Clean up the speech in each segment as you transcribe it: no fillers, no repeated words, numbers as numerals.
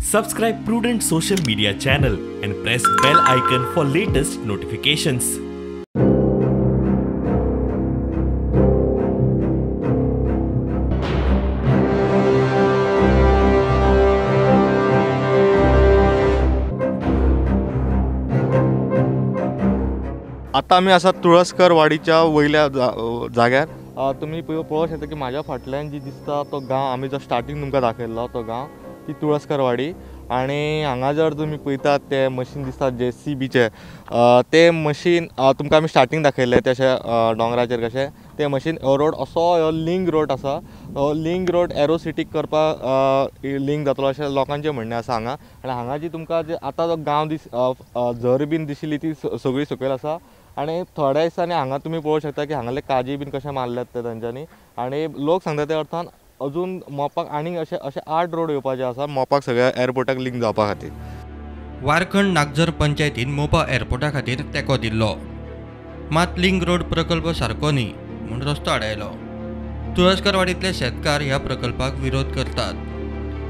Subscribe Prudent Social Media channel and press bell icon for latest notifications. आता आमी आसा तुळसकर वाडीच्या वयल्या जाग्यार. तुमी पळोवंक शकता की म्हाज्या फाटल्यान जी दिसता तो गांव, आमी जो स्टार्टींग तुमकां दाखयल्लो तो गांव, ती तुळसकर वाडी. आनी हांगा जर तुमी पळयतात ते मशीन दिसता जे सी बीचे, ते मशीन तुमकां आमी स्टार्टींग दाखयल्लें तशें दोंगराचेर कशें ते मशीन. हो रोड असो हो लिंक रोड आसा, हो लिंक रोड एरो सिटीक करपाक लिंक जातलो अशें लोकांचें म्हणणें आसा हांगा. आनी हांगा जी तुमकां जे आतां जो गांव दीस झर बीन दिशिल्ली ती सगळी सकयल आसा. आनी थोड्या दिसांनी हांगा तुमी पळोवंक शकता की हांगाले काजी बीन कशें मारल्यात ते तांच्यांनी. आनी लोक सांगता त्या अर्थान अजून मोपाक आनीक अशे अशे 8 रोड येवपाचे आसा मोपाक सगळ्या एअरपोर्टाक लिंक जावपा खातीर. वारखंड नागझर पंचायतीन मोपा एअरपोर्टा खातीर तेंको दिल्लो, मात लिंक रोड प्रकल्प सारको न्ही म्हूण रस्तो आडायलो. तुळसकरवाडींतले शेतकार ह्या प्रकल्पाक विरोध करतात,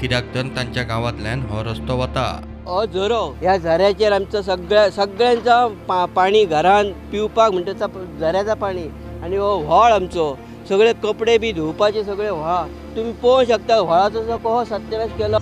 कित्याक तर तांच्या गांवांतल्यान हो रस्तो वता. हो झरो, ह्या झऱ्याचेर आमचो सगळ्यांचो पाणी घरान पिवपाक म्हणटा झऱ्याचा पाणी. आनी हो व्हळ आमचो, सगळे कपडे बी धुवपाचे सगळे व्हळा तुमी पळोवंक शकता. व्हळाचो कसो सत्यानाश केलो.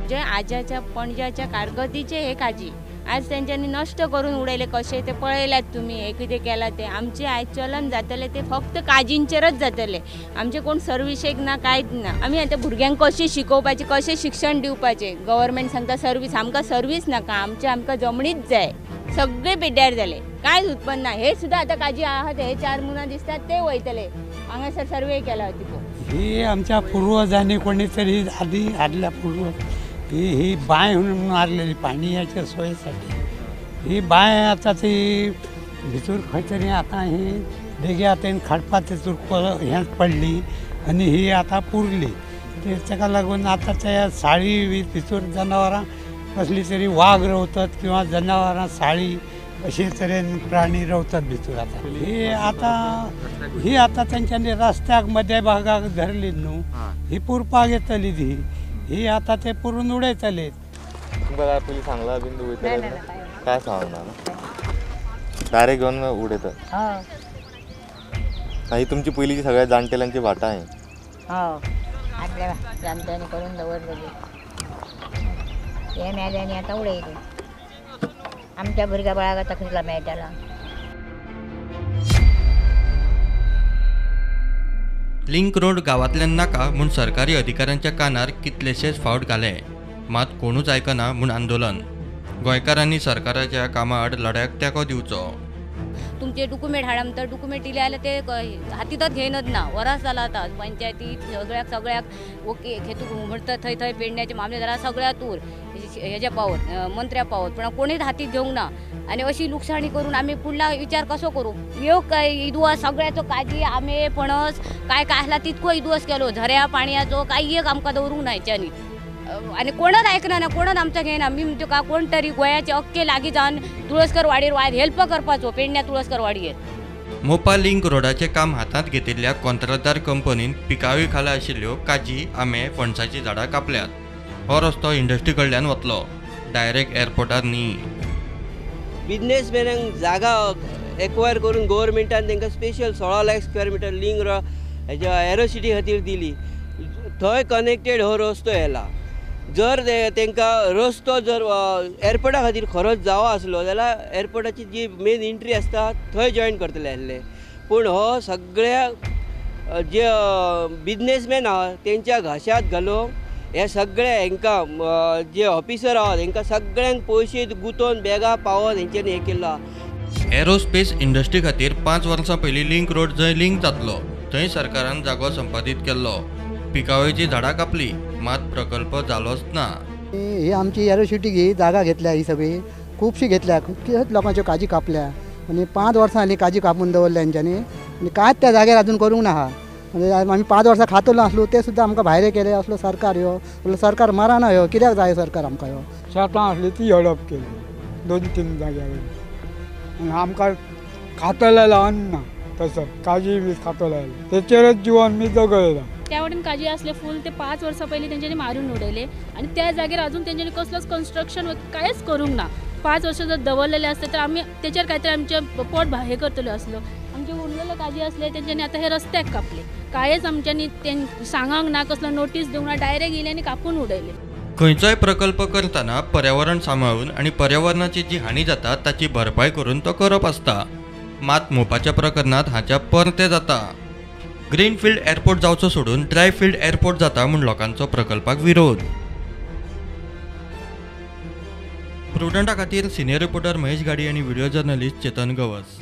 जे आज्याच्या पणज्याच्या कारगतीचे हे काजी आज तेंच्यांनी नश्ट करून उडयले कशे ते पळयल्यात तुमी. हे कितें केलां तें आमचें आयज चलन जातलें ते फक्त काजींचेरच जातलें. आमचें कोण सर्विसेक ना कांयच ना. आमी आतां भुरग्यांक कशें शिकोवपाचें, कशें शिक्षण दिवपाचें? गव्हर्मेंट सांगता सर्वीस, आमकां सर्वीस नाका, आमचें आमकां जमणीच जाय. सगळे पिड्ड्यार जाले, कांयच उत्पन्न ना. हे सुद्दां आतां काजी आहात, हे 4 मुनां दिसतात ते वयतले. हांगासर सर्वे केला तिको. ही आमच्या पूर्वजांनी कोणीतरी आधी आदल्या पूर्वज ही ही बांय म्हणून मारलेली पाणयाच्या सोयीसाठी. ही बांय आतां ती भितर खंय तरी आतां ही देग्या तेन खाडपा तेतूर हें पडली आनी ही आतां पुरली. ते ताका लागून आतां त्या साळी भितर जनावरां कसली तरी वाग रवतात किंवा जनावरां साळी अशे तरेन प्राणी रवतात भितर. आतां ही आतां ही आतां तेंच्यांनी रस्त्याक मध्य भागाक धरली न्हू, ही पुरपाक येतली ती, ही आतां ते पुरून उडयतले. तुमकां काय पयलीं सांगलां बीन वयतले? काय सांगना, डायरेक्ट घेवन उडयतात. ही तुमची पयलींची सगळ्या जाणटेल्यांची भाटां ही. आदल्या जाणट्यांनी करून दवरलेली, हे मेल्यांनी आतां उडयली. आमच्या भुरग्या बाळाक आतां खंयला मेळटला. लिंक रोड गांवांतल्यान नाका म्हूण सरकारी अधिकाऱ्यांच्या कानार कितलेशेच फावट घाले, मात कोणूच आयकना म्हूण आंदोलन. गोंयकारांनी सरकाराच्या कामा आड लढ्याक तेंको दिवचो. तुमचे डॉक्युमेंट हाडा म्हणटा, डॉक्युमेंट दिले जाल्यार ते हातींतच घेयनच ना. वरां जालां आतां पंचायतीत सगळ्याक सगळ्याक ओके घेतू म्हणटा थंय थंय पेडण्याचे मामलेदारा सगळ्या तूर हेज्या पावत मंत्र्या पावत, पण कोणीच हातीत घेवंक ना. आनी अशी लुकसाणी करून आमी फुडला विचार कसो करूं? एक इदुवास सगळ्याचो काजी आंबे पणस काय काय आसला तितको इदुवास केलो. झऱ्या पाणयाचो कांय एक आमकां दवरूंक ना हेच्यांनी. आनी कोणच आयकना ना, कोणच आमचो घेयना. आमी म्हणटा का कोण तरी गोंयाचे अख्खे लागीं जावन तुळसकर वाडयेर वायर हेल्प करपाचो पेडण्या तुळसकर वाडयेर. मोपा लिंक रोडाचें काम हातांत घेतिल्ल्या कॉंत्राटदार कंपनीन पिकावळी खाला आशिल्ल्यो काजी आंबे फणसाचीं झाडां कापल्यात. हो रस्तो इंडस्ट्री कडल्यान वतलो, डायरेक्ट एअरपोर्टार न्ही. बिजनेसमॅनांक जागा एक्वायर करून गव्हर्मेंटान तांकां special 16 lakh square meter link road हेज्या एरो सिटी खातीर दिली. थंय कनेक्टेड हो रस्तो येला. जर तांकां रस्तो जर एअरपोर्टा खातीर खरोच जावो आसलो जाल्यार एअरपोर्टाची जी मेन एंट्री आसता थंय जॉयन करतले आसले. पूण हो सगळ्या जे बिजनेसमॅन आहा तेंच्या घशांत घालून हे सगळे हेंकां जे ऑफिसर आहात हेंकां सगळ्यांक पयशे गुंतोवन बॅगां पावोवन हेंच्यांनी हें केल्लो आहा. एरोस्पेस इंडस्ट्री खातीर 5 वर्सां पयलीं लिंक रोड जंय लिंक जातलो थंय सरकारान जागो संपादीत केल्लो. पिकावळीची झाडां कापली, मात प्रकल्प जालोच ना. ही आमची एरो सिटीक ही जागा घेतल्या, ही सगळी खुबशी घेतल्या, खुबशेच लोकांच्यो काजी कापल्या आनी 5 वर्सां जालीं काजी कापून दवरल्या हेंच्यांनी आनी कांयच त्या जाग्यार अजून करूंक ना. म्हणजे आमी 5 वर्सां खातलो आसलो ते सुद्दां आमकां भायर केले. असलो सरकार ह्यो, असलो सरकार मराना ह्यो, कित्याक जाय सरकार आमकां ह्यो? शेतां आसली ती हडप केली 2-3 जाग्यार आनी आमकां खातले अन्न ना, तसो काजी बी खातले तेचेरच जिवन मी जगयलां. त्या वटेन काजी आसले फूल ते 5 वर्सां पयलीं तेंच्यांनी मारून उडयले आनी त्या जाग्यार अजून तेंच्यांनी कसलोच कन्स्ट्रक्शन कांयच करूंक ना. 5 वर्सां जर दवरलेले आसते तर आमी तेचेर कांय तरी आमचें पोट हें करतले आसलो. आमचे उरलेले काजी आसले तेंच्यांनी आतां हे रस्त्याक कापले, कांयच आमच्यांनी सांगूंक ना, कसलो नोटीस दिवंक ना, डायरेक्ट येयले आनी कापून उडयले. खंयचोय प्रकल्प करतना पर्यावरण सांबाळून आनी पर्यावरणाची जी हानी जाता ताची भरपाय करून तो करप आसता. मात मोपाच्या प्रकरणांत हाच्या परतें जाता. ग्रीनफिल्ड एअरपोर्ट जावचो सोडून ड्रायफिल्ड एअरपोर्ट जाता म्हूण लोकांचो प्रकल्पाक विरोध. प्रुडंटा खातीर सिनियर रिपोर्टर महेश गाडी आनी व्हिडिओ जर्नलिस्ट चेतन गवस.